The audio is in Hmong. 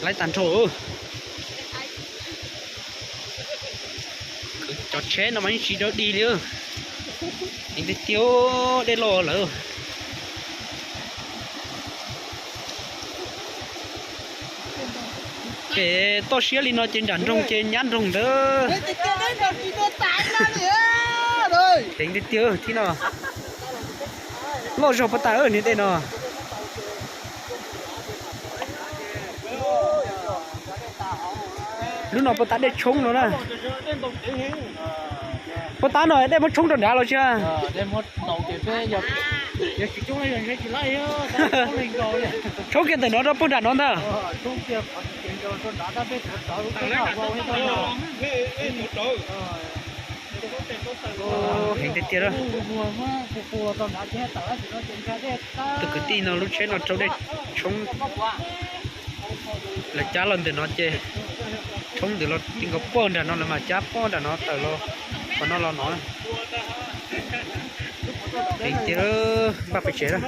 Laiv tag nrho. Cov tsheb no mas yeej tsis dawb dig li. Heev tiag tiag, dej los lawm. Pem toj siab li no ces nram nroog ces nyab nroog ntawd. Heev tiag tiag thib no. Loj zog puas tas niag dej no. Lub no puas tas dej tshoob no na. Puas tas no dej muab tshoob rau nrad los tsis? Tshoob kiag ntawm no rau puag nram no ntag. Heev tiag tiag. Tus kwv tij no lub tsheb no raug dej tshoob. Lawv cab los ntawm no ces tshoob ntawm los ti nkaus puag nram no, lawv mas cab puag nram no tawm los qhov no los no. Heev tiag, npaj pem tsev lawm.